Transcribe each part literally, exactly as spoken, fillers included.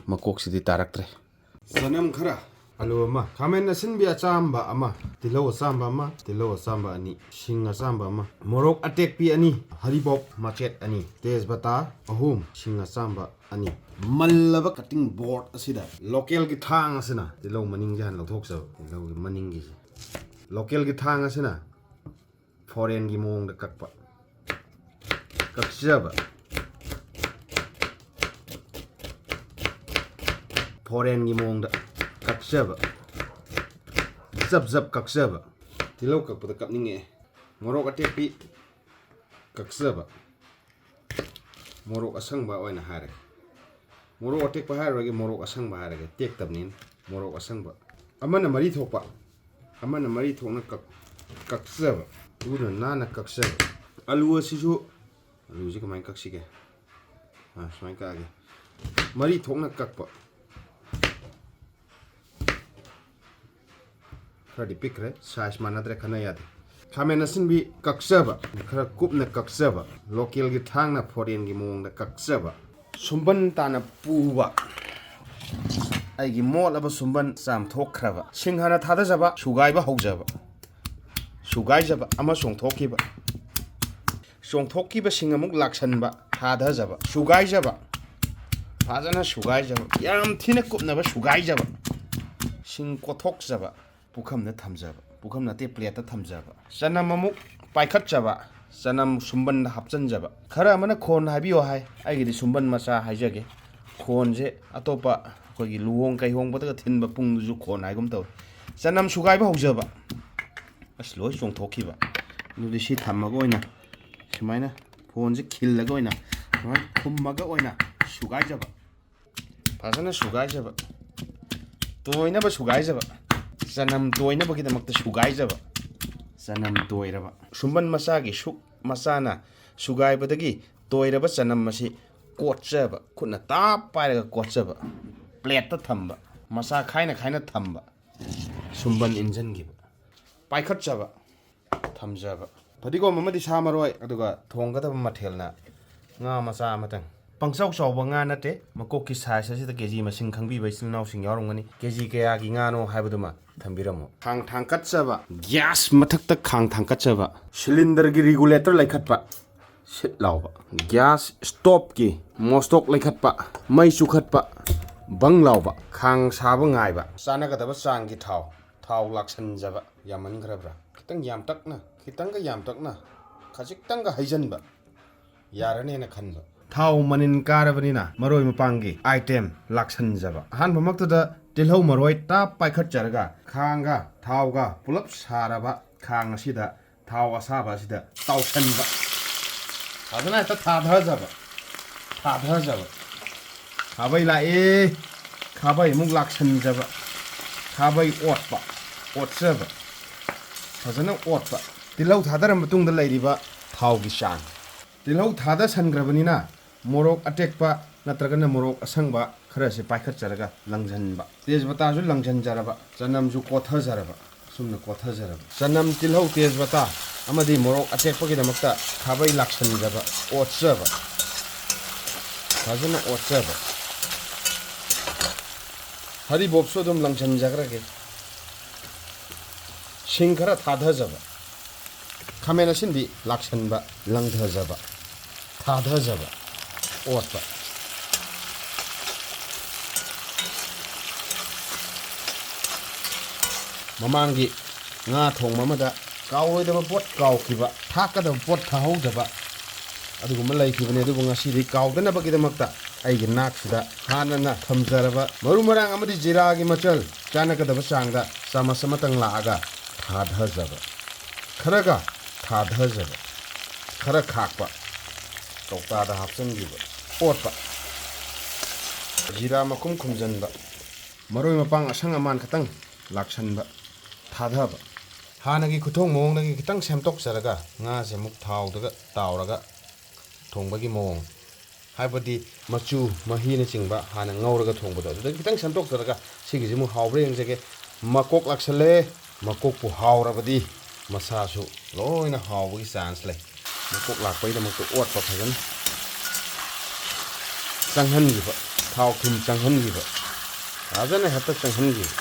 ꯃꯀꯣꯛꯁꯤꯗꯤ ꯇꯥꯔꯛꯇ꯭ꯔꯦ꯫ ꯆꯅꯝ ꯈꯔ, ꯑꯂꯨ ꯑꯃ, ꯈꯥꯃꯦꯟ ꯑꯁꯤꯟꯕꯤ ꯑꯆꯥꯝꯕ ꯑꯃ, ꯇꯤꯜꯍꯧ ꯑꯆꯥꯝꯕ ꯑꯃ, ꯇꯤꯜꯍꯧ ꯑꯆꯥꯝꯕ ꯑꯅꯤ, ꯁꯤꯡ ꯑꯆꯥꯝꯕ ꯑꯃ, ꯃꯣꯔꯣꯛ ꯑꯇꯦꯛꯄꯤ ꯑꯅꯤ, ꯍꯔꯤꯕꯣꯞ ꯃꯆꯦꯠ ꯑꯅꯤ, ꯇꯦꯖꯄꯇꯥ ꯑꯍꯨꯝ, ꯁꯤꯡ ꯑꯆꯥꯝꯕ ꯑꯅꯤ꯫ ꯃꯜꯂꯕ cutting board ꯑꯁꯤꯗ local ꯒꯤ ꯊꯥꯡ ꯑꯁꯤꯅ ꯇꯤꯜꯍꯧ ꯃꯅꯤꯡꯁꯦ ꯍꯥꯟꯅ ꯂꯧꯊꯣꯛꯆꯕ, ꯇꯤꯜꯍꯧꯒꯤ ꯃꯅꯤꯡꯒꯤꯁꯦ꯫ Local ꯒꯤ ꯊꯥꯡ ꯑꯁꯤꯅ foreign ꯒꯤ ꯃꯑꯣꯡꯗ ꯀꯛꯄ, ꯀꯛꯆꯕ, foreign ꯒꯤ ꯃꯑꯣꯡꯗ ꯀꯛꯆꯕ, ꯖꯞ ꯖꯞ ꯀꯛꯆꯕ꯫ ꯇꯤꯜꯍꯧ ꯀꯛꯄꯗ ꯀꯞꯅꯤꯡꯉꯛꯑꯦ꯫ ꯃꯣꯔꯣꯛ ꯑꯇꯦꯛꯄꯤ ꯀꯛꯆꯕ, ꯃꯣꯔꯣꯛ ꯑꯁꯪꯕ ꯑꯣꯏꯅ ꯍꯥꯏꯔꯒꯦ꯫ ꯃꯣꯔꯣꯛ ꯑꯇꯦꯛꯄ ꯍꯥꯏꯔꯔꯣꯏꯒꯦ, ꯃꯣꯔꯣꯛ ꯑꯁꯪꯕ ꯍꯥꯏꯔꯒꯦ, ꯇꯦꯛꯇꯕꯅꯤꯅ꯫ ꯃꯣꯔꯣꯛ ꯑꯁꯪꯕ, ꯑꯃꯅ ꯃꯔꯤ ꯊꯣꯛꯄ, ꯑꯃꯅ ꯃꯔꯤ ꯊꯣꯛꯅ ꯀꯛ-, ꯀꯛꯆꯕ, ꯂꯨꯅ ꯅꯥꯟꯅ ꯀꯛꯆꯕ꯫ ꯑꯂꯨ ꯑꯁꯤꯁꯨ, ꯑꯂꯨꯁꯤ ꯀꯃꯥꯏꯅ ꯀꯛꯁꯤꯒꯦ? ꯑꯥ, ꯁꯨꯃꯥꯏꯅ ꯀꯛꯑꯒꯦ꯫ ꯃꯔꯤ ꯊꯣꯛꯅ ꯀꯛꯄ, ꯈꯔꯗꯤ ꯄꯤꯛꯈ꯭ꯔꯦ, size ꯃꯥꯟꯅꯗ꯭ꯔꯦ, ꯈꯟꯅ ꯌꯥꯗꯦ꯫ ꯈꯥꯃꯦꯟ ꯑꯁꯤꯟꯕꯤ ꯀꯛꯆꯕ, ꯈꯔ ꯀꯨꯞꯅ ꯀꯛꯆꯕ, local ꯒꯤ ꯊꯥꯡꯅ foreign ꯒꯤ ꯃꯑꯣꯡꯗ ꯀꯛꯆꯕ꯫ ꯁꯨꯝꯕꯟ ꯇꯥꯅ ꯄꯨꯕ, ꯑꯩꯒꯤ ꯃꯣꯠꯂꯕ ꯁꯨꯝꯕꯟ ꯆꯥꯝꯊꯣꯛꯈ꯭ꯔꯕ꯫ ꯁꯤꯡ ꯍꯥꯟꯅ ꯊꯥꯗꯖꯕ, ꯁꯨꯒꯥꯏꯕ ꯍꯧꯖꯕ, ꯁꯨꯒꯥꯏꯖꯕ ꯑꯃ ꯆꯣꯡꯊꯣꯛꯈꯤꯕ, ꯆꯣꯡꯊꯣꯛꯈꯤꯕꯁꯤꯡ ꯑꯃꯨꯛ ꯂꯥꯛꯁꯟꯕ, ꯊꯥꯗꯖꯕ, ꯁꯨꯒꯥꯏꯖꯕ, ꯐꯖꯅ ꯁꯨꯒꯥꯏꯖꯕ, ꯌꯥꯝ ꯊꯤꯅ ꯀꯨꯞꯅꯕ ꯁꯨꯒꯥꯏꯖꯕ, ꯁꯤꯡ ꯀꯣꯠꯊꯣꯛꯆꯕ, ꯄꯨꯈꯝꯗ ꯊꯝꯖꯕ, ꯄꯨꯈꯝ ꯅꯠꯇꯦ, plate ꯇ ꯊꯝꯖꯕ, ꯆꯅꯝ ꯑꯃꯨꯛ ꯄꯥꯏꯈꯠꯆꯕ, ꯆꯅꯝ ꯁꯨꯝꯕꯟꯗ ꯍꯥꯞꯆꯤꯟꯖꯕ꯫ ꯈꯔ ꯑꯃꯅ ꯈꯣꯟ ꯍꯥꯏꯕꯤꯌꯣ ꯍꯥꯏ, ꯑꯩꯒꯤꯗꯤ ꯁꯨꯝꯕꯟ ꯃꯆꯥ ꯍꯥꯏꯖꯒꯦ꯫ ꯈꯣꯟꯁꯦ ꯑꯇꯣꯞꯄ ꯑꯩꯈꯣꯏꯒꯤ ꯂꯨꯍꯣꯡ ꯀꯩꯍꯣꯡꯕꯗꯒ ꯊꯤꯟꯕ ꯄꯨꯡꯗꯨꯁꯨ ꯈꯣꯟ ꯍꯥꯏꯒꯨꯝ ꯇꯧꯏ꯫ ꯆꯅꯝ ꯁꯨꯒꯥꯏꯕ ꯍꯧꯖꯕ꯫ ꯑꯁ, ꯂꯣꯏ ꯆꯣꯡꯊꯣꯛꯈꯤꯕ꯫ ꯑꯗꯨꯗꯤ ꯁꯤ ꯊꯝꯃꯒ ꯑꯣꯏꯅ ꯁꯨꯃꯥꯏꯅ ꯈꯣꯟꯁꯦ ꯈꯤꯜꯂꯒ ꯑꯣꯏꯅ ꯁꯨꯃꯥꯏꯅ ꯈꯨꯝꯃꯒ ꯑꯣꯏꯅ ꯁꯨꯒꯥꯏꯖꯕ꯫ ꯐꯖꯅ ꯁꯨꯒꯥꯏꯖꯕ꯫ ꯇꯣꯏꯅꯕ ꯁꯨꯒꯥꯏꯖꯕ꯫ ꯆꯅꯝ ꯇꯣꯏꯅꯕꯒꯤꯗꯃꯛꯇ ꯁꯨꯒꯥꯏꯖꯕ꯫ ꯆꯅꯝ ꯇꯣꯏꯔꯕ꯫ ꯁꯨꯝꯕꯟ ꯃꯆꯥꯒꯤ ꯁꯨꯛ ꯃꯆꯥꯅ ꯁꯨꯒꯥꯏꯕꯗꯒꯤ ꯇꯣꯏꯔꯕ ꯆꯅꯝ ꯑꯁꯤ ꯀꯣꯠꯆꯕ꯫ ꯈꯨꯠꯅ ꯇꯥꯞ ꯄꯥꯏꯔꯒ ꯀꯣꯠꯆꯕ꯫ Plate ꯇ ꯊꯝꯕ꯫ ꯃꯆꯥ ꯈꯥꯏꯅ ꯈꯥꯏꯅ ꯊꯝꯕ꯫ ꯁꯨꯝꯕꯟ ꯏꯟꯖꯟꯈꯤꯕ꯫ ꯄꯥꯏꯈꯠꯆꯕ꯫ ꯊꯝꯖꯕ꯫ ꯐꯗꯤꯒꯣꯝ ꯑꯃꯗꯤ ꯁꯥ ꯃꯔꯣꯏ, ꯑꯗꯨꯒ ꯊꯣꯡꯒꯗꯕ ꯃꯊꯦꯜꯅ ꯉꯥ ꯃꯆꯥ ꯑꯃꯇꯪ꯫ ꯄꯪꯆꯥꯎ ꯆꯥꯎꯕ ꯉꯥ ꯅꯠꯇꯦ꯫ ꯃꯀꯣꯛꯀꯤ ꯁꯥꯏꯖ ꯑꯁꯤꯗ ꯀꯦ ꯖꯤ ꯃꯁꯤꯡ ꯈꯪꯕꯤꯕ ꯏꯆꯤꯜ ꯏꯅꯥꯎꯁꯤꯡ ꯌꯥꯎꯔꯝꯒꯅꯤ꯫ ꯀꯦ ꯖꯤ ꯀꯌꯥꯒꯤ ꯉꯥꯅꯣ ꯍꯥꯏꯕꯗꯨꯃ ꯊꯝꯕꯤꯔꯝꯃꯨ꯫ ꯈꯥꯡ ꯊꯥꯡꯀꯠꯆꯕ꯫ ꯒ꯭ꯌꯥꯁ ꯃꯊꯛꯇ ꯈꯥꯡ ꯊꯥꯡꯀꯠꯆꯕ꯫ ꯁꯤꯂꯤꯟꯗꯔꯒꯤ ꯔꯤꯒꯨꯂꯦꯇꯔ ꯂꯩꯈꯠꯄ꯫ ꯁꯤꯠ ꯂꯥꯎꯕ꯫ ꯒ꯭ꯌꯥꯁ ꯁ꯭ꯇꯣꯞꯀꯤ ꯃꯣꯁꯇꯣꯛ ꯂꯩꯈꯠꯄ꯫ ꯃꯩ ꯆꯨꯈꯠꯄ꯫ ꯕꯪ ꯂꯥꯎꯕ꯫ ꯈꯥꯡ ꯁꯥꯕ ꯉꯥꯏꯕ꯫ ꯆꯥꯅꯒꯗꯕ ꯆꯥꯡꯒꯤ ꯊꯥꯎ꯫ ꯊꯥꯎ ꯂꯥꯛꯁꯟꯖꯕ꯫ ꯌꯥꯝꯃꯟꯈ꯭ꯔꯕ꯭ꯔꯥ? ꯈꯤꯇꯪ ꯌꯥꯝꯇꯛꯅ, ꯈꯤꯇꯪꯒ ꯌꯥꯝꯇꯛꯅ, ꯈꯖꯤꯛꯇꯪꯒ ꯍꯩꯖꯤꯟꯕ ꯌꯥꯔꯅꯦꯅ ꯈꯟꯕ꯫ ꯊꯥꯎ ꯃꯅꯤꯟ ꯀꯥꯔꯕꯅꯤꯅ ꯃꯔꯣꯏ ꯃꯄꯥꯡꯒꯤ ꯑꯥꯏꯇꯦꯝ ꯂꯥꯛꯁꯟꯖꯕ꯫ ꯑꯍꯥꯟꯕꯃꯛꯇꯗ ꯇꯤꯜꯍꯧ ꯃꯔꯣꯏ ꯇꯥꯞ ꯄꯥꯏꯈꯠꯆꯔꯒ ꯈꯥꯡꯒ ꯊꯥꯎꯒ ꯄꯨꯂꯞ ꯁꯥꯔꯕ ꯈꯥꯡ ꯑꯁꯤꯗ ꯊꯥꯎ ꯑꯁꯥꯕ ꯑꯁꯤꯗ ꯇꯥꯎꯁꯟꯕ꯫ ꯐꯖꯅ ꯍꯦꯛꯇ ꯊꯥꯊꯖꯕ꯫ ꯊꯥꯊꯖꯕ꯫ ꯈꯥꯕꯩ ꯂꯥꯛꯑꯦ꯫ ꯈꯥꯕꯩ ꯑꯃꯨꯛ ꯂꯥꯛꯁꯟꯖꯕ꯫ ꯈꯥꯕꯩ ꯑꯣꯠꯄ꯫ ꯑꯣꯠꯆꯕ꯫ ꯐꯖꯅ ꯑꯣꯠꯄ꯫ ꯇꯤꯜꯍꯧ ꯊꯥꯗꯔ ꯃꯇꯨꯡꯗ ꯂꯩꯔꯤꯕ ꯊꯥꯎꯒꯤ ꯆꯥꯡ꯫ ꯇꯤꯜꯍꯧ ꯊꯥꯗꯁꯟꯈ꯭ꯔꯕꯅꯤꯅ ꯃꯣꯔꯣꯛ ꯑꯇꯦꯛꯄ ꯅꯠꯇ꯭ꯔꯒꯅ ꯃꯣꯔꯣꯛ ꯑꯁꯪꯕ ꯈꯔꯁꯦ ꯄꯥꯏꯈꯠꯆꯔꯒ ꯂꯪꯁꯤꯟꯕ꯫ ꯇꯦꯖꯄꯇꯥꯁꯨ ꯂꯪꯁꯤꯟꯖꯔꯕ, ꯆꯅꯝꯁꯨ ꯀꯣꯠꯊꯖꯔꯕ, ꯑꯁꯨꯝꯅ ꯀꯣꯠꯊꯖꯔꯕ꯫ ꯆꯅꯝ, ꯇꯤꯜꯍꯧ, ꯇꯦꯖꯄꯇꯥ ꯑꯃꯗꯤ ꯃꯣꯔꯣꯛ ꯑꯇꯦꯛꯄꯒꯤꯗꯃꯛꯇ ꯈꯥꯕꯩ ꯂꯥꯛꯁꯤꯟꯖꯕ, ꯑꯣꯠꯆꯕ, ꯐꯖꯅ ꯑꯣꯠꯆꯕ꯫ ꯍꯔꯤꯕꯣꯞꯁꯨ ꯑꯗꯨꯝ ꯂꯪꯁꯤꯟꯖꯈ꯭ꯔꯒꯦ꯫ ꯁꯤꯡ ꯈꯔ ꯊꯥꯗꯖꯕ꯫ ꯈꯥꯃꯦꯟ ꯑꯁꯤꯟꯕꯤ ꯂꯥꯛꯁꯟꯕ, ꯂꯪꯊꯖꯕ, ꯊꯥꯗꯖꯕ, ꯑꯣꯠꯄ꯫ ꯃꯃꯥꯡꯒꯤ ꯉꯥ ꯊꯣꯡꯕ ꯑꯃꯗ ꯀꯥꯎꯔꯣꯏꯗꯕ ꯄꯣꯠ ꯀꯥꯎꯈꯤꯕ, ꯊꯥꯛꯀꯗꯕ ꯄꯣꯠ ꯊꯥꯍꯧꯗꯕ ꯑꯗꯨꯒꯨꯝꯕ ꯂꯩꯈꯤꯕꯅꯤ꯫ ꯑꯗꯨꯕꯨ ꯉꯁꯤꯗꯤ ꯀꯥꯎꯗꯅꯕꯒꯤꯗꯃꯛꯇ ꯑꯩꯒꯤ ꯅꯥꯛꯁꯤꯗ ꯍꯥꯟꯅꯅ ꯊꯝꯖꯔꯕ ꯃꯔꯨ ꯃꯔꯥꯡ ꯑꯃꯗꯤ ꯖꯤꯔꯥꯒꯤ ꯃꯆꯜ ꯆꯥꯟꯅꯒꯗꯕ ꯆꯥꯡꯗ ꯆꯥꯃꯁ ꯑꯃꯇꯪ ꯂꯥꯛꯑꯒ ꯊꯥꯗꯖꯕ꯫ ꯈꯔꯒ ꯊꯥꯗꯖꯕ꯫ ꯈꯔ ꯈꯥꯛꯄ꯫ ꯀꯧꯇꯥꯗ ꯍꯥꯞꯆꯤꯟꯈꯤꯕ꯫ ꯑꯣꯠꯄ꯫ ꯖꯤꯔꯥ ꯃꯈꯨꯝ ꯈꯨꯝꯖꯤꯟꯕ꯫ ꯃꯔꯣꯏ ꯃꯄꯥꯡ ꯑꯁꯪ ꯑꯃꯥꯟ ꯈꯇꯪ ꯂꯥꯛꯁꯟꯕ꯫ ꯊꯥꯗꯕ꯫ ꯍꯥꯟꯅꯒꯤ ꯈꯨꯊꯣꯡ ꯃꯑꯣꯡꯗꯒꯤ ꯈꯤꯇꯪ ꯁꯦꯝꯗꯣꯛꯆꯔꯒ ꯉꯥꯁꯦ ꯑꯃꯨꯛ ꯊꯥꯎꯗꯒ ꯇꯥꯎꯔꯒ ꯊꯣꯡꯕꯒꯤ ꯃꯑꯣꯡ, ꯍꯥꯏꯕꯗꯤ ꯃꯆꯨ, ꯃꯍꯤꯅꯆꯤꯡꯕ ꯍꯥꯟꯅ ꯉꯧꯔꯒ ꯊꯣꯡꯕꯗꯣ, ꯑꯗꯨꯗꯒꯤ ꯈꯤꯇꯪ ꯁꯦꯝꯗꯣꯛꯆꯔꯒ ꯁꯤꯒꯤꯁꯤ ꯑꯃꯨꯛ ꯍꯥꯎꯕ꯭ꯔꯥ ꯌꯦꯡꯖꯒꯦ꯫ ꯃꯀꯣꯛ ꯂꯥꯛꯁꯜꯂꯦ꯫ ꯃꯀꯣꯛꯄꯨ ꯍꯥꯎꯔꯕꯗꯤ ꯃꯁꯥꯁꯨ ꯂꯣꯏꯅ ꯍꯥꯎꯕꯒꯤ ꯆꯥꯟꯁ ꯂꯩ꯫ ꯃꯀꯣꯛ ꯂꯥꯛꯄꯒꯤꯗꯃꯛꯇ ꯑꯣꯠꯄ ꯐꯖꯅ꯫ ꯆꯪꯍꯟꯈꯤꯕ, ꯊꯥꯎ ꯊꯨꯝ ꯆꯪꯍꯟꯈꯤꯕ, ꯐꯖꯅ ꯍꯦꯛꯇ ꯆꯪꯍꯟꯈꯤꯕ꯫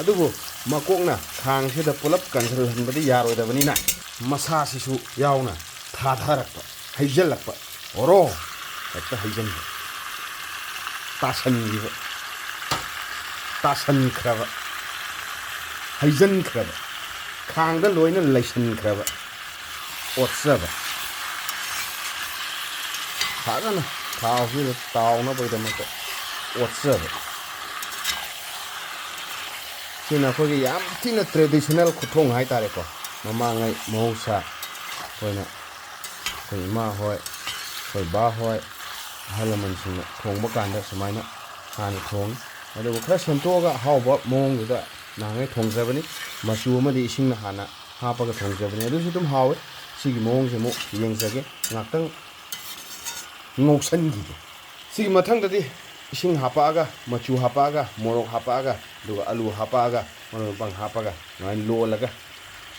ꯑꯗꯨꯕꯨ ꯃꯀꯣꯛꯅ ꯈꯥꯡꯁꯤꯗ ꯄꯨꯂꯞ ꯀꯪꯁꯤꯜꯍꯟꯕꯗꯤ ꯌꯥꯔꯣꯏꯗꯕꯅꯤꯅ, ꯃꯁꯥꯁꯤꯁꯨ ꯌꯥꯎꯅ ꯊꯥꯊꯔꯛꯄ, ꯍꯩꯖꯤꯜꯂꯛꯄ, ꯑꯣꯔꯣ ꯍꯦꯛꯇ ꯍꯩꯖꯤꯟꯕ, ꯇꯥꯁꯟꯈꯤꯕ, ꯇꯥꯁꯟꯈ꯭ꯔꯕ, ꯍꯩꯖꯤꯟꯈ꯭ꯔꯕ, ꯈꯥꯡꯗ ꯂꯣꯏꯅ ꯂꯩꯁꯟꯈ꯭ꯔꯕ ꯑꯣꯠꯆꯕ꯫ ꯐꯖꯅ ꯊꯥꯎꯁꯤꯗ ꯇꯥꯎꯅꯕꯒꯤꯗꯃꯛꯇ ꯑꯣꯠꯆꯕ꯫ ꯁꯤꯅ ꯑꯩꯈꯣꯏꯒꯤ ꯌꯥꯝ ꯊꯤꯅ traditional ꯈꯨꯊꯣꯡ ꯍꯥꯏꯇꯥꯔꯦꯀꯣ꯫ ꯃꯃꯥꯡꯉꯩ ꯃꯍꯧꯁꯥ ꯑꯩꯈꯣꯏꯅ ꯑꯩꯈꯣꯏ ꯏꯃꯥ ꯍꯣꯏ, ꯑꯩꯈꯣꯏ ꯕꯥ ꯍꯣꯏ, ꯑꯍꯜ ꯂꯃꯟꯁꯤꯡꯅ ꯊꯣꯡꯕ ꯀꯥꯟꯗ ꯁꯨꯃꯥꯏꯅ ꯍꯥꯟꯅ ꯊꯣꯡꯉꯤ꯫ ꯑꯗꯨꯒ ꯈꯔ ꯁꯦꯝꯗꯣꯛꯑꯒ ꯑꯍꯥꯎꯕ ꯃꯑꯣꯡꯗꯨꯗ ꯅꯍꯥꯟꯉꯩ ꯊꯣꯡꯖꯕꯅꯤ꯫ ꯃꯆꯨ ꯑꯃꯗꯤ ꯏꯁꯤꯡꯅ ꯍꯥꯟꯅ ꯍꯥꯞꯄꯒ ꯊꯣꯡꯖꯕꯅꯤ꯫ ꯑꯗꯨꯁꯨ ꯑꯗꯨꯝ ꯍꯥꯎꯋꯤ꯫ ꯁꯤꯒꯤ ꯃꯑꯣꯡꯁꯦ ꯑꯃꯨꯛ ꯌꯦꯡꯖꯒꯦ꯫ ꯉꯥꯛꯇꯪ ꯉꯧꯁꯟꯈꯤꯒꯦ꯫ ꯁꯤꯒꯤ ꯃꯊꯪꯗꯗꯤ ꯏꯁꯤꯡ ꯍꯥꯄꯛꯑꯒ, ꯃꯆꯨ ꯍꯥꯄꯛꯑꯒ, ꯃꯣꯔꯣꯛ ꯍꯥꯄꯛꯑꯒ, ꯑꯗꯨꯒ ꯑꯂꯨ ꯍꯥꯄꯛꯑꯒ, ꯃꯔꯣꯏ ꯃꯄꯥꯡ ꯍꯥꯞꯄꯒ ꯑꯗꯨꯃꯥꯏꯅ ꯂꯣꯜꯂꯒ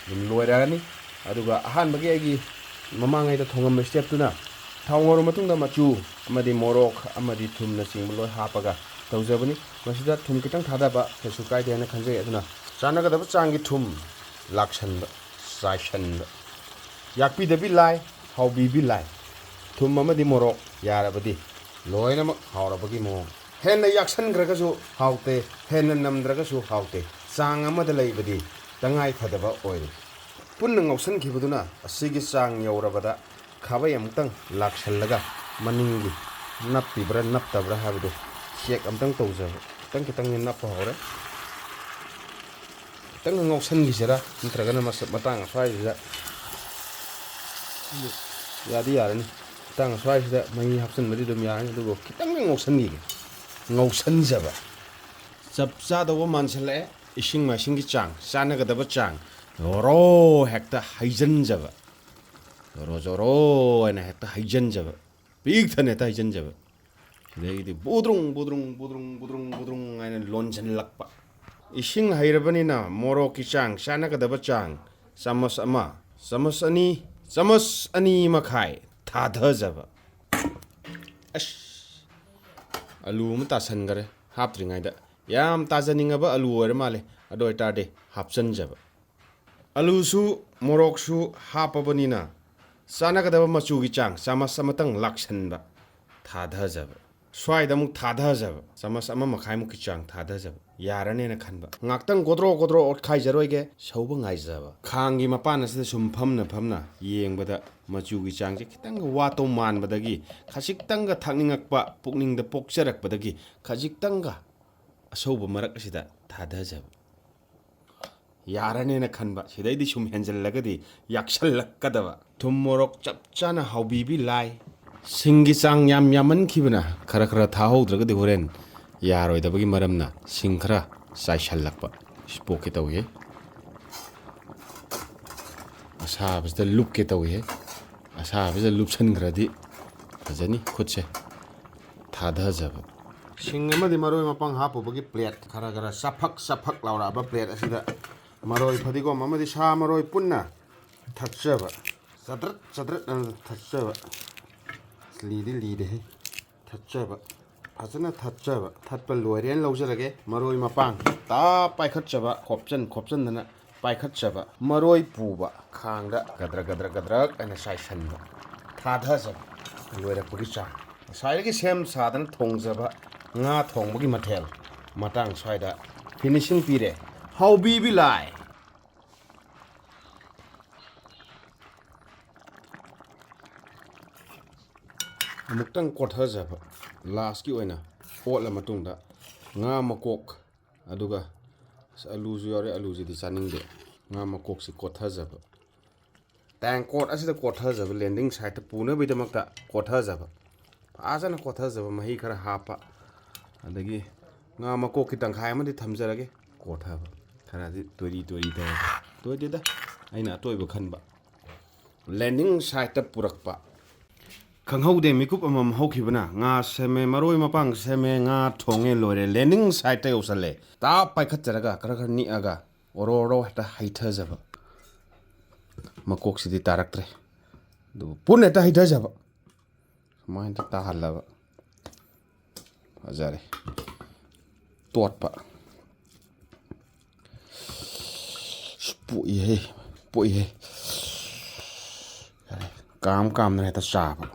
ꯑꯗꯨꯝ ꯂꯣꯏꯔꯛꯑꯅꯤ꯫ ꯑꯗꯨꯒ ꯑꯍꯥꯟꯕꯒꯤ ꯑꯩꯒꯤ ꯃꯃꯥꯡꯉꯩꯗ ꯊꯣꯡꯉꯝꯕ stepꯇꯨꯅ ꯊꯥꯎ ꯉꯧꯔ ꯃꯇꯨꯡꯗ ꯃꯆꯨ ꯑꯃꯗꯤ ꯃꯣꯔꯣꯛ ꯑꯃꯗꯤ ꯊꯨꯝꯅꯆꯤꯡꯕ ꯂꯣꯏ ꯍꯥꯞꯄꯒ ꯇꯧꯖꯕꯅꯤ꯫ ꯃꯁꯤꯗ ꯊꯨꯝ ꯈꯤꯇꯪ ꯊꯥꯗꯕ ꯀꯩꯁꯨ ꯀꯥꯏꯗꯦ ꯍꯥꯏꯅ ꯈꯟꯖꯩ꯫ ꯑꯗꯨꯅ ꯆꯥꯟꯅꯒꯗꯕ ꯆꯥꯡꯒꯤ ꯊꯨꯝ ꯂꯥꯛꯁꯟꯕ, ꯆꯥꯏꯁꯟꯕ꯫ ꯌꯥꯛꯄꯤꯗꯕꯤ ꯂꯥꯏ, ꯍꯥꯎꯕꯤꯕꯤ ꯂꯥꯏ꯫ ꯊꯨꯝ ꯑꯃꯗꯤ ꯃꯣꯔꯣꯛ ꯌꯥꯔꯕꯗꯤ ꯂꯣꯏꯅꯃꯛ ꯍꯥꯎꯔꯕꯒꯤ ꯃꯑꯣꯡ꯫ ꯍꯦꯟꯅ ꯌꯥꯛꯁꯟꯈ꯭ꯔꯒꯁꯨ ꯍꯥꯎꯇꯦ, ꯍꯦꯟꯅ ꯅꯝꯗ꯭ꯔꯒꯁꯨ ꯍꯥꯎꯇꯦ꯫ ꯆꯥꯡ ꯑꯃꯗ ꯂꯩꯕꯗꯤ ꯇꯉꯥꯏ ꯐꯗꯕ ꯑꯣꯏꯔꯦ꯫ ꯄꯨꯟꯅ ꯉꯧꯁꯟꯈꯤꯕꯗꯨꯅ ꯑꯁꯤꯒꯤ ꯆꯥꯡ ꯌꯧꯔꯕꯗ ꯈꯥꯕꯩ ꯑꯃꯨꯛꯇꯪ ꯂꯥꯛꯁꯜꯂꯒ ꯃꯅꯤꯡꯒꯤ ꯅꯞꯄꯤꯕ꯭ꯔꯥ ꯅꯞꯇꯕ꯭ꯔꯥ ꯍꯥꯏꯕꯗꯨ check ꯑꯃꯨꯛꯇꯪ ꯇꯧꯖꯕ꯫ ꯈꯤꯇꯪ ꯈꯤꯇꯪꯗꯤ ꯅꯞꯄ ꯍꯧꯔꯦ꯫ ꯈꯤꯇꯪ ꯉꯧꯁꯟꯈꯤꯁꯤꯔꯥ, ꯅꯠꯇ꯭ꯔꯒꯅ ꯃꯁ-, ꯃꯇꯥꯡ ꯑꯁ꯭ꯋꯥꯏꯁꯤꯗ, ꯌꯥꯗꯤ ꯌꯥꯔꯅꯤ꯫ ꯃꯇꯥꯡ ꯑꯁ꯭ꯋꯥꯏꯁꯤꯗ ꯃꯍꯤ ꯍꯥꯞꯆꯤꯟꯕꯗꯤ ꯑꯗꯨꯝ ꯌꯥꯔꯅꯤ, ꯑꯗꯨꯕꯨ ꯈꯤꯇꯪ ꯉꯧꯁꯟꯈꯤꯒꯦ꯫ ꯉꯧꯁꯟꯖꯕ꯫ ꯆꯞ ꯆꯥꯗꯧꯕ ꯃꯥꯟꯁꯤꯜꯂꯛꯑꯦ꯫ ꯏꯁꯤꯡ ꯃꯥꯏꯁꯤꯡꯒꯤ ꯆꯥꯡ, ꯆꯥꯟꯅꯒꯗꯕ ꯆꯥꯡ꯫ ꯔꯣ ꯍꯦꯛꯇ ꯍꯩꯖꯟꯖꯕ꯫ ꯖꯣꯔꯣ ꯖꯣꯔꯣ ꯍꯥꯏꯅ ꯍꯦꯛꯇ ꯍꯩꯖꯟꯖꯕ꯫ ꯄꯤꯛ ꯊꯟꯅ ꯍꯦꯛꯇ ꯍꯩꯖꯟꯖꯕ꯫ ꯁꯤꯗꯒꯤꯗꯤ ꯕꯨꯗ꯭ꯔꯨꯡ, ꯕꯨꯗ꯭ꯔꯨꯡ, ꯕꯨꯗ꯭ꯔꯨꯡ, ꯕꯨꯗ꯭ꯔꯨꯡ, ꯕꯨꯗ꯭ꯔꯨꯡ ꯍꯥꯏꯅ ꯂꯣꯟꯁꯤꯜꯂꯛꯄ꯫ ꯏꯁꯤꯡ ꯍꯩꯔꯕꯅꯤꯅ ꯃꯣꯔꯣꯛꯀꯤ ꯆꯥꯡ, ꯆꯥꯟꯅꯒꯗꯕ ꯆꯥꯡ, ꯆꯥꯃꯁ ꯑꯃ, ꯆꯥꯃꯁ ꯑꯅꯤ, ꯆꯥꯃꯁ ꯑꯅꯤ ꯃꯈꯥꯏ ꯊꯥꯗꯖꯕ꯫ ꯑꯁ, ꯑꯂꯨ ꯑꯃ ꯇꯥꯁꯟꯈꯔꯦ ꯍꯥꯞꯇ꯭ꯔꯤꯉꯩꯗ꯫ ꯌꯥꯝ ꯇꯥꯖꯅꯤꯡꯉꯕ ꯑꯂꯨ ꯑꯣꯏꯔ ꯃꯥꯜꯂꯦ꯫ ꯑꯗꯨ ꯑꯣꯏꯇꯥꯔꯗꯤ ꯍꯥꯞꯆꯟꯖꯕ꯫ ꯑꯂꯨꯁꯨ ꯃꯣꯔꯣꯛꯁꯨ ꯍꯥꯞꯄꯕꯅꯤꯅ ꯆꯥꯟꯅꯒꯗꯕ ꯃꯆꯨꯒꯤ ꯆꯥꯡ ꯆꯥꯃꯁ ꯑꯃꯇꯪ ꯂꯥꯛꯁꯟꯕ ꯊꯥꯗꯖꯕ꯫ ꯁ꯭ꯋꯥꯏꯗ ꯑꯃꯨꯛ ꯊꯥꯗꯖꯕ, ꯆꯥꯃꯁ ꯑꯃ ꯃꯈꯥꯏꯃꯨꯛꯀꯤ ꯆꯥꯡ ꯊꯥꯗꯖꯕ꯫ ꯌꯥꯔꯅꯦꯅ ꯈꯟꯕ꯫ ꯉꯥꯛꯇꯪ ꯒꯣꯗ꯭ꯔꯣ ꯒꯣꯗ꯭ꯔꯣ ꯑꯣꯠꯈꯥꯏꯖꯔꯣꯏꯒꯦ, ꯁꯧꯕ ꯉꯥꯏꯖꯕ꯫ ꯈꯥꯡꯒꯤ ꯃꯄꯥꯟ ꯑꯁꯤꯗ ꯁꯨꯝ ꯐꯝꯅ ꯐꯝꯅ ꯌꯦꯡꯕꯗ ꯃꯆꯨꯒꯤ ꯆꯥꯡꯁꯦ ꯈꯤꯇꯪꯒ ꯋꯥꯠꯇꯧ ꯃꯥꯟꯕꯗꯒꯤ, ꯈꯖꯤꯛꯇꯪꯒ ꯊꯛꯅꯤꯡꯉꯛꯄ ꯄꯨꯛꯅꯤꯡꯗ ꯄꯣꯛꯆꯔꯛꯄꯗꯒꯤ, ꯈꯖꯤꯛꯇꯪꯒ ꯑꯁꯧꯕ ꯃꯔꯛ ꯑꯁꯤꯗ ꯊꯥꯗꯖꯕ꯫ ꯌꯥꯔꯅꯦꯅ ꯈꯟꯕ꯫ ꯁꯤꯗꯩꯗꯤ ꯁꯨꯝ ꯍꯦꯟꯖꯜꯂꯒꯗꯤ ꯌꯥꯛꯁꯜꯂꯛꯀꯗꯕ꯫ ꯊꯨꯝ ꯃꯣꯔꯣꯛ ꯆꯞ ꯆꯥꯅ ꯍꯥꯎꯕꯤꯕꯤ ꯂꯥꯏ꯫ ꯁꯤꯡꯒꯤ ꯆꯥꯡ ꯌꯥꯝ ꯌꯥꯝꯃꯟꯈꯤꯕꯅ ꯈꯔ ꯈꯔ ꯊꯥꯍꯧꯗ꯭ꯔꯒꯗꯤ ꯍꯣꯔꯦꯟ ꯌꯥꯔꯣꯏꯗꯕꯒꯤ ꯃꯔꯝꯅ ꯁꯤꯡ ꯈꯔ ꯆꯥꯏꯁꯜꯂꯛꯄ꯫ ꯏꯁ, ꯄꯣꯛꯀꯦ ꯇꯧꯏꯍꯦ꯫ ꯑꯁꯥꯕꯁꯤꯗ ꯂꯨꯞꯀꯦ ꯇꯧꯏꯍꯦ꯫ ꯑꯁꯥꯕꯁꯤꯗ ꯂꯨꯞꯁꯟꯈ꯭ꯔꯗꯤ ꯐꯖꯅꯤ ꯈꯨꯠꯁꯦ꯫ ꯊꯥꯗꯖꯕ꯫ ꯁꯤꯡ ꯑꯃꯗꯤ ꯃꯔꯣꯏ ꯃꯄꯥꯡ ꯍꯥꯞꯄꯨꯕꯒꯤ ꯄ꯭ꯂꯦꯠ, ꯈꯔ ꯈꯔ ꯆꯐꯛ ꯆꯐꯛ ꯂꯥꯎꯔꯛꯑꯕ ꯄ꯭ꯂꯦꯠ ꯑꯁꯤꯗ ꯃꯔꯣꯏ, ꯐꯗꯤꯒꯣꯝ ꯑꯃꯗꯤ ꯁꯥ ꯃꯔꯣꯏ ꯄꯨꯟꯅ ꯊꯠꯆꯕ꯫ ꯆꯗ꯭ꯔꯠ ꯆꯗ꯭ꯔꯠ ꯑꯅ ꯊꯠꯆꯕ꯫ ꯂꯤꯗꯤ ꯂꯤꯔꯦꯍꯦ꯫ ꯊꯠꯆꯕ꯫ ꯐꯖꯅ ꯊꯠꯆꯕ꯫ ꯊꯠꯄ ꯂꯣꯏꯔꯦꯅ ꯂꯧꯖꯔꯒꯦ꯫ ꯃꯔꯣꯏ ꯃꯄꯥꯡ ꯇꯥ ꯄꯥꯏꯈꯠꯆꯕ, ꯈꯣꯞꯆꯟ ꯈꯣꯞꯆꯟꯗꯅ ꯄꯥꯏꯈꯠꯆꯕ꯫ ꯃꯔꯣꯏ ꯄꯨꯕ ꯈꯥꯡꯗ ꯒꯗ꯭ꯔꯛ ꯒꯗ꯭ꯔꯛ ꯒꯗ꯭ꯔꯛ ꯍꯥꯏꯅ ꯆꯥꯏꯁꯟꯕ꯫ ꯊꯥꯗꯖꯕ꯫ ꯂꯣꯏꯔꯛꯄꯒꯤ ꯆꯥꯡ꯫ ꯉꯁꯥꯏꯗꯒꯤ ꯁꯦꯝ ꯁꯥꯗꯅ ꯊꯣꯡꯖꯕ ꯉꯥ ꯊꯣꯡꯕꯒꯤ ꯃꯊꯦꯜ ꯃꯇꯥꯡ ꯁ꯭ꯋꯥꯏꯗ ꯐꯤꯅꯤꯁꯤꯡ ꯄꯤꯔꯦ꯫ ꯍꯥꯎꯕꯤꯕꯤ ꯂꯥꯏ꯫ ꯑꯃꯨꯛꯇꯪ ꯀꯣꯠꯊꯖꯕ꯫ ꯂꯥꯁꯀꯤ ꯑꯣꯏꯅ ꯑꯣꯠꯂ ꯃꯇꯨꯡꯗ ꯉꯥ ꯃꯀꯣꯛ, ꯑꯗꯨꯒ ꯑꯁ, ꯑꯂꯨꯁꯨ ꯌꯥꯎꯔꯦ, ꯑꯂꯨꯁꯤꯗꯤ ꯆꯥꯅꯤꯡꯗꯦ꯫ ꯉꯥ ꯃꯀꯣꯛꯁꯤ ꯀꯣꯠꯊꯖꯕ꯫ ꯇꯦꯡꯀꯣꯠ ꯑꯁꯤꯗ ꯀꯣꯠꯊꯖꯕ, ꯂꯦꯟꯗꯤꯡ ꯁꯥꯏꯠꯇ ꯄꯨꯅꯕꯒꯤꯗꯃꯛꯇ ꯀꯣꯠꯊꯖꯕ꯫ ꯐꯖꯅ ꯀꯣꯠꯊꯖꯕ, ꯃꯍꯤ ꯈꯔ ꯍꯥꯞꯄ꯫ ꯑꯗꯒꯤ ꯉꯥ ꯃꯀꯣꯛꯀꯤ ꯇꯪꯈꯥꯏ ꯑꯃꯗꯤ ꯊꯝꯖꯔꯒꯦ꯫ ꯀꯣꯠꯊꯕ꯫ ꯈꯔꯗꯤ ꯇꯣꯏꯔꯤ ꯇꯣꯏꯔꯤ ꯇꯧꯔꯒ꯫ ꯇꯣꯏꯗꯦꯗ, ꯑꯩꯅ ꯑꯇꯣꯏꯕ ꯈꯟꯕ꯫ ꯂꯦꯟꯗꯤꯡ ꯁꯥꯏꯠꯇ ꯄꯨꯔꯛꯄ꯫ ꯈꯪꯍꯧꯗꯦ, ꯃꯤꯀꯨꯞ ꯑꯃꯃꯝ ꯍꯧꯈꯤꯕꯅ꯫ ꯉꯥ ꯁꯦꯝꯃꯦ, ꯃꯔꯣꯏ ꯃꯄꯥꯡ ꯁꯦꯝꯃꯦ, ꯉꯥ ꯊꯣꯡꯉꯦ, ꯂꯣꯏꯔꯦ꯫ ꯂꯦꯟꯗꯤꯡ ꯁꯥꯏꯠꯇ ꯌꯧꯁꯜꯂꯦ꯫ ꯇꯥꯞ ꯄꯥꯏꯈꯠꯆꯔꯒ ꯈꯔ ꯈꯔ ꯅꯤꯛꯑꯒ ꯑꯣꯔꯣ ꯑꯣꯔꯣ ꯍꯦꯛꯇ ꯍꯩꯊꯖꯕ꯫ ꯃꯀꯣꯛꯁꯤꯗꯤ ꯇꯥꯔꯛꯇ꯭ꯔꯦ꯫ ꯑꯗꯨꯕꯨ ꯄꯨꯟꯅ ꯍꯦꯛꯇ ꯍꯩꯊꯖꯕ꯫ ꯁꯨꯃꯥꯏꯅ ꯇꯥꯍꯜꯂꯕ꯫ ꯐꯖꯔꯦ꯫ ꯇꯣꯠꯄ꯫ ꯑꯁ, ꯄꯣꯛꯏꯍꯦ, ꯄꯣꯛꯏꯍꯦ꯫ ꯌꯥꯔꯦ, ꯀꯥꯝ ꯀꯥꯝꯗꯅ ꯍꯦꯛꯇ ꯆꯥꯕ꯫